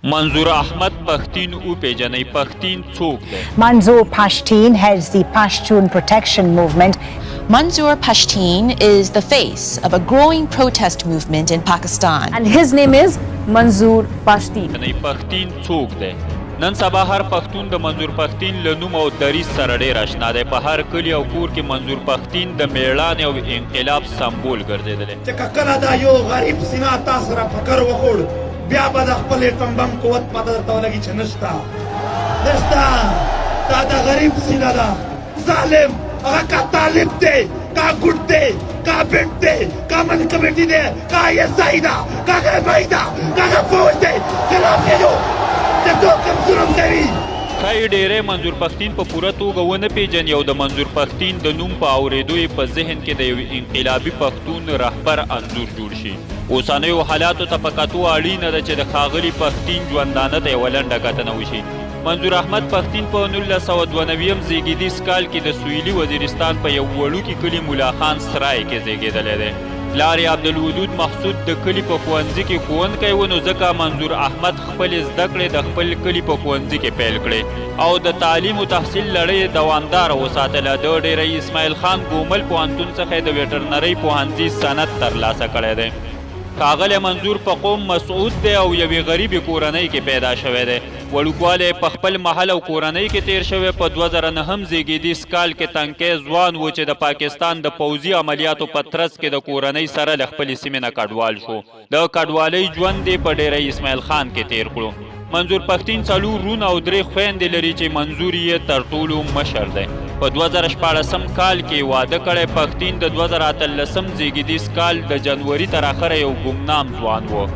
منظور احمد پښتین وپېژنئ، پښتین څوک دی؟ Manzoor Pashteen heads the Pashtun Protection Movement. Manzoor Pashteen is the face of a growing protest movement in Pakistan. And his name is Manzoor Pashteen. پښتین څوک دی؟ نن سبا هر پښتون د منظور پښتین له نوم او دریځ سره ډېر اشنا دی. په هر کلي او کور کې منظور پښتین د مېړانې او انقلاب سمبول ګرځېدلی. چې که کله دا یو غریب سینا تا سره فکر وخوړ، بیا به د خپل اټم بم قوت پته درته ولګي چې نشته، نشته. دا د غریب سینه ده. ظالم هغه کا طالب دی، کا ګډ دی، کا بنټ دی، کا من کمیټي دی، کا ایس آی ده، کا غیبای ده، کا فوج دی، خلاف یې یو چې څوک کوم ظلم کوي. ښایي ډېری منظور پښتین په پوره توګه ونه پېژني او د منظور پښتین د نوم په اورېدو یې په ذهن کې د یو انقلابي پښتون رهبر انځور جوړ شي. اوسنیو حالاتو ته په کتو اړینه ده چې د ښاغلي پښتین ژوندانه ته یوه لنډه کتنه وشي. منظور احمد پښتین په 1992 زېږېدیز کال کې د سویلي وزیرستان په یو وړوکي کلي مولا خان سرای کې زېږېدلی دی. پلار یې عبدالودود محسود د کلي په ښوونځي کې ښوونکی و، نو ځکه منظور احمد خپلې زده کړې د خپل کلي په ښوونځي کې پیل کړې او د تعلیم و تحصیل لړۍ یې دوامداره وساتله. د ډېره اسماعیل خان ګومل پوهنتون څخه یې د ویټرنرۍ پوهنځي سند ترلاسه کړی دی. ښاغلی منظور په قوم مسعود دی او یوې غریبې کورنۍ کې پیدا شوی دی. وړوکوالی یې په خپل محل او کورنۍ کې تېر شوی. په 2009 زېږېدیز کال کې تنکی ځوان و چې د پاکستان د پوځي عملیاتو په ترڅ کې د کورنۍ سره له خپلې سیمې نه کډوال شو. د کډوالۍ ژوند یې په ډېره اسماعیل خان کې تېر کړو. منظور پښتین څلور وروڼه او درې خویندې لري چې منظور یې تر ټولو مشر دی. په 2016 کال کې یې واده کړی. پښتین د 2018 زېږېدیز کال د جنوري تر اخره یو ګمنام ځوان و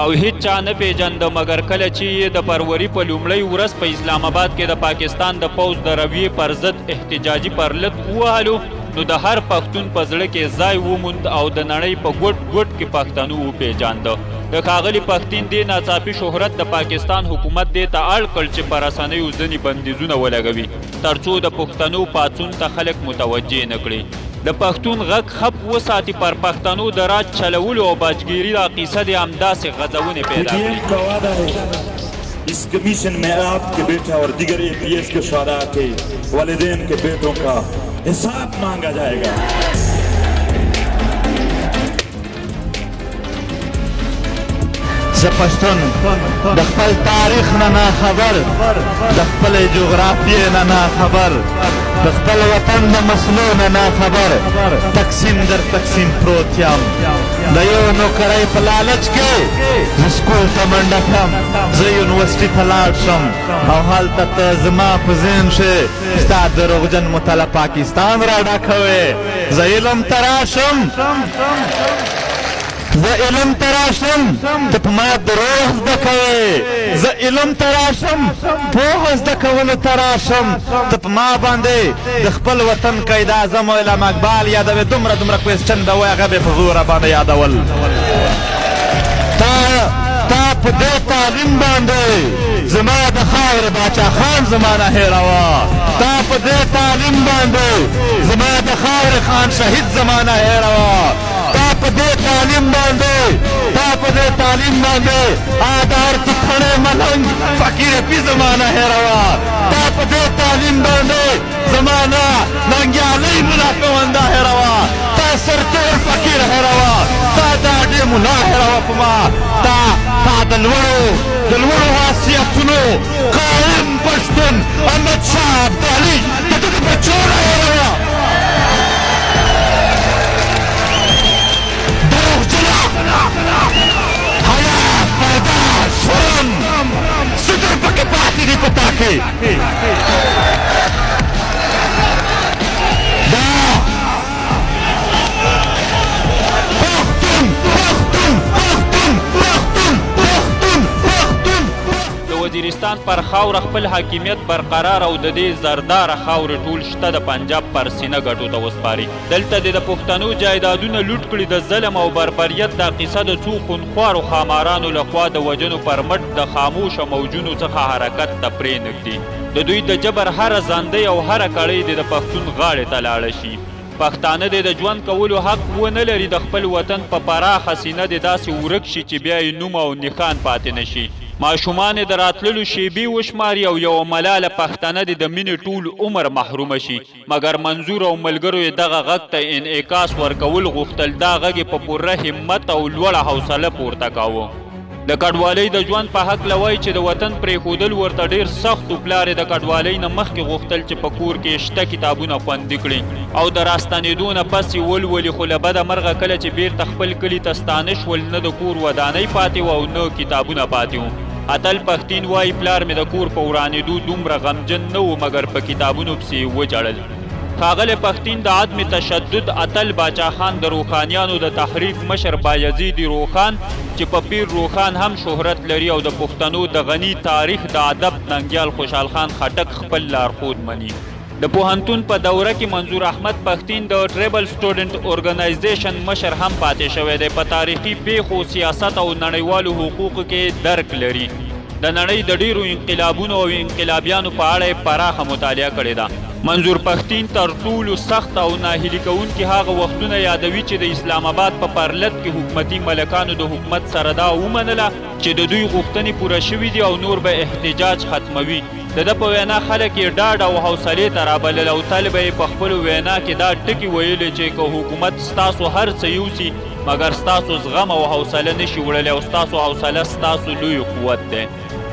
او هیڅ چا نه پېژنده، مګر کله چې یې د فروري په لومړۍ ورځ په اسلام اباد کې د پاکستان د پوځ د رویې پر ضد احتجاجي پرلت ووهلو، نو د هر پښتون په زړه کې ځای وموند او د نړۍ په ګوټ ګوټ کې پښتنو وپېژانده. د ښاغلي پښتین دې ناڅاپي شهرت د پاکستان حکومت دې ته اړ کړ چې په رسنیو ځینې بندیزونه ولګوي، ترڅو د پښتنو پاڅون ته خلک متوجه نه کړي. د پښتون غږ خپ وساتي، پر پښتنو د راج چلولو او باجګیري دا قیصه دې همداسې غځونې پیدا کړي. کا وعده ہے، اس کمیشن میں آپ کے بیٹا اور دیگر اے پی ایس کے شہداء کے والدین کے بیٹوں کا حساب مانگا جائے گا. زه پښتون د خپل تاریخ نه ناخبر، د خپلې جغرافیې نه ناخبر، د خپل وطن د مسلو نه ناخبر، تقسیم در تقسیم پروت یم. د یو نوکرۍ په لالچ کې زه سکول ته منډه کړم، زه یونیورسټي ته لاړ شم او هلته ته زما په ذهن کښې ستا دروغجن مطالعه پاکستان را ډکوې. زه علم ته راشم، زه علم ته راشم، ته په ما دروغ زده کوې. زه علم ته راشم، پوهه زده کولو ته راشم، ته په ما باندې د خپل وطن قاید اعظم او علامه اقبال یادوې. دومره دومره کوېسچن به وایي، هغه به په زوره باندې یادول. تا په دې تعلیم باندې زما د خاورې باچا خان زما نه هېروه. تا په دې تعلیم باندې زما د خاورې خان شهید زما نه هېروه. تا په دې تعلیم باندې، تا په دې تعلیم باندې آدار تکړه ملنګ فقیر پی زما نه هېروه. تا په دې تعلیم باندې زما نه ننګیالی ملا پیونده هېروه. تا سرتور فقیر هېروه، تا د اډې ملا هېروه. په ما تا د لوړو حیثیتونو قایم پښتون احمد شاه ابدالي د دغه بچو نه هېروه. دروغجنه، حیا، پرده، شرم څه در پکې پاتې دي په تا کې؟ دا پښتون، پښتون، پښتون، پښتون، پښتون، پښتون. د وزیرستان پر خاوره خپل حاکمیت برقرار او د دې زرداره خاورې ټول شته د پنجاب پر سینه ګټو ته وسپاري. دلته دې د پښتنو جایدادونه لوټ کړي. د ظلم او بربریت دا قصه د څو خونخوارو ښامارانو لخوا د وژنو پر مټ د خاموشه موجونو څخه حرکت ته پرې نږدي. د دوی د جبر هره زندۍ او هره کړۍ دې د پښتون غاړې ته لاړه شي. پښتانه دې د ژوند کولو حق ونه لري. د خپل وطن په پراخه سینه دې داسې ورک شي چې بیا یې نوم او نښان پاتې نه شي. ماشومان یې د راتللو شېبې وشماري او یوه ملاله پښتنه دې د مینې ټول عمر محرومه شي. مګر منظور او ملګرو یې دغه غږ ته انعکاس ورکول غوښتل، دا غږ یې په پوره همت او لوړه حوصله پورته کاوه. د کډوالۍ د ژوند په هکله وایي چې د وطن پرېښودل ورته ډېر سخت و، پلار یې د کډوالۍ نه مخکې غوښتل چې په کور کې یې شته کتابونه خوندي کړي او د راستنېدو نه پس یې ولولي، خو له بده مرغه کله چې بېرته خپل کلي ته ستانه شول، نه د کور ودانۍ پاتې وه او نه کتابونه پاتې وو. اتل پښتین وايي، پلار مې د کور په ورانېدو دومره غمجن نه و، مګر په کتابونو پسې یې وژړل. ښاغلی پښتین د عدم تشدد اتل باچا خان د روښانیانو د تحریک مشر بایزید روښان چې په پیر روښان هم شهرت لري او د پښتنو د غني تاریخ د ادب ننګیال خوشحال خان خټک خپل لارښود مني. د پوهنتون په دوره کې منظور احمد پښتین د ټریبل سټوډنټ اورګنایزیشن مشر هم پاتې شوی دی. په تاریخي پېښو، سیاست او نړیوالو حقوقو کې درک لري. د نړۍ د ډېرو انقلابونو او انقلابیانو په اړه یې پراخه مطالعه کړې ده. منظور پښتین تر ټولو سخت او ناهیلي کوونکي هغه وختونه یادوي چې د اسلام اباد په پرلت کې حکومتي ملکانو د حکومت سره دا ومنله چې د دوی غوښتنې پوره شوې دي او نور به احتجاج ختموي. د ده په وینا خلک یې ډاډ او حوصلې ته رابلل او تل به یې په خپلو وینا کې دا ټکي ویلي چې که حکومت ستاسو هر څه یوسي مګر ستاسو زغم او حوصله نشي وړلی او ستاسو حوصله ستاسو لوی قوت دی.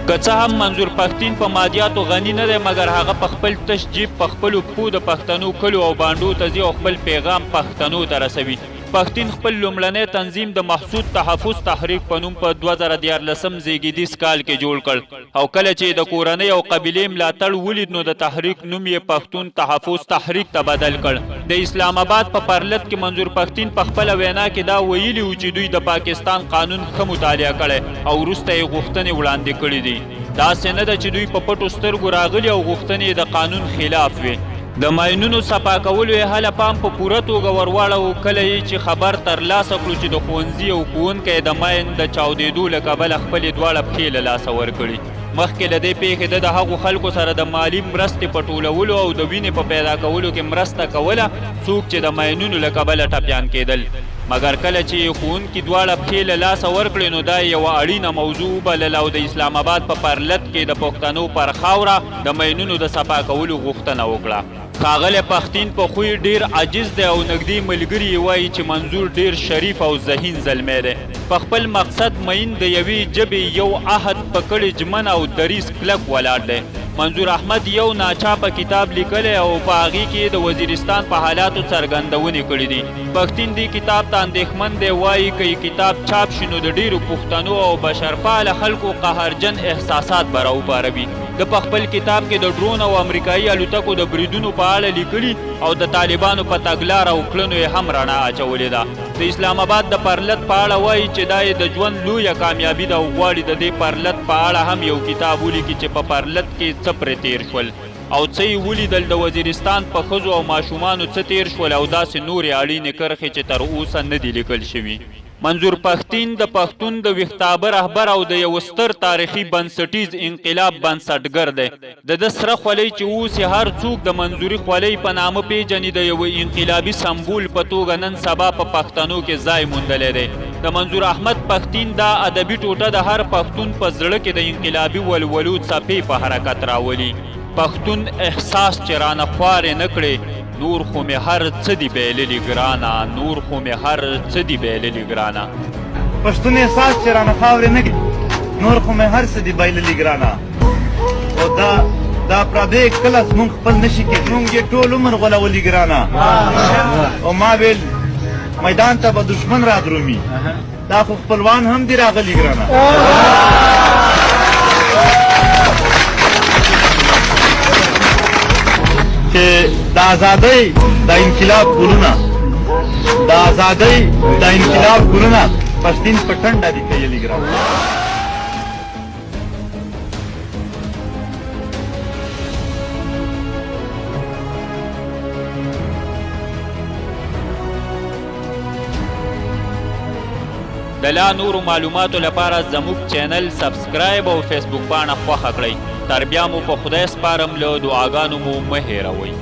که څه هم منظور پښتین په مادیاتو غني نه دی مګر هغه په خپل تش جیب په خپلو پښو د پښتنو کلو او بانډو ته ځي او خپل پیغام پښتنو ته رسوي. پښتین خپل لومړنی تنظیم د محسود تحفظ تحریک په نوم په 2013 زیږیدیز کال کې جوړ کړ او کله چې یې د کورنۍ او قبیلې ملاتړ ولید نو د تحریک نوم یې پښتون تحفظ تحریک ته بدل کړ. د اسلام اباد په پرلت کې منظور پښتین په خپله وینا کې دا ویلي وو چې دوی د پاکستان قانون ښه مطالعه کړی او وروسته یې غوښتنې وړاندې کړې دي. داسې نه ده چې دوی په پټو سترګو راغلي او غوښتنې یې د قانون خلاف وي. د ماینونو صفا کولو یې هله پام په پوره توګه ورواړاوه کله یې چې خبر تر لاسه کړو چې د ښوونځي یو ښوونکی د ماین د چاودېدو له کبله خپلې دواړه پښې له لاسه ورکړي. مخکې له دې پېښې ده د هغو خلکو سره د مالي مرستې په ټولولو او د وینې په پیدا کولو کې مرسته کوله څوک چې د ماینونو له کبله ټپیان کېدل. مګر کله چې یې ښوونکي دواړه پښې له لاسه ورکړې نو دا یې یوه اړینه موضوع وبلله او د اسلام اباد په پرلت کې د پښتنو پر خاوره د ماینونو د صفا کولو غوښتنه وکړه. ښاغلی پښتین په خوی ډېر عاجز دی او نږدې ملګري یې وايي چې منظور ډېر شریف او ذهین زلمی دی. په خپل مقصد مئین د یوې ژبې یو عهد په کړې ژمنه او دریځ کلک ولاړ دی. منظور احمد یو ناچاپه کتاب لیکلی او په هغې کې یې د وزیرستان په حالاتو څرګندونې کړې دي. پښتین دې کتاب ته اندېښمن دی، وايي که یې کتاب چاپ شي نو د ډېرو پښتنو او بشرپاله خلکو قهرجن احساسات به راوپاروي. ده په خپل کتاب کې د ډرون او امریکايي الوتکو د بریدونو په اړه لیکلي او د طالبانو په تګلاره او کړنو یې هم رڼا اچولې ده. د اسلام اباد د پرلت په اړه وايي چې دا یې د ژوند لویه کامیابي ده او غواړي د دې پرلت په اړه هم یو کتاب ولیکي چې په پرلت کې څه پرې تېر شول او څه یې ولیدل، د وزیرستان په ښځو او ماشومانو څه تېر شول او داسې نورې اړینې کرښې چې تر اوسه نه دي لیکل شوي. منظور پښتین د پښتون د ویښتابه رهبر او د یوه ستر تاریخي بنسټیز انقلاب بنسټګر دی. د ده سره خولۍ چې اوس یې هر څوک د منظوري خولۍ په نامه پېژني د یوه انقلابي سمبول په توګه نن سبا په پښتنو کې ځای موندلی دی. د منظور احمد پښتین دا ادبي ټوټه د هر پښتون په زړه کې د انقلابي ولولو څپې په حرکت راولي. پښتون احساس چې رانه خوارې نه کړې نور خو مې هر څه دي بایللي ګرانه نور خو مې هر څه دي بایللي ګرانه. پښتون احساس چې رانه خاورې نه کړې نور خو مې هر څه دي بایللي ګرانه. او دا دا پردی کله زمونږ خپل نشي کېدی مونږ یې ټول عمر غولولي ګرانه. او ما ویل میدان ته به دښمن را درومي دا خو خپلوان هم دي راغلي ګرانه. چې د ازادۍ د انقلاب ګلونه د ازادۍ د انقلاب ګلونه پښتین په ټنډه دي کیلي ګرانه. د لا نورو معلوماتو لپاره زموږ چینل سبسکرایب او فیسبوک پاڼه خوښه کړئ. تر بیا مو په خدای سپارم، له دعاګانو مو مه هېروئ.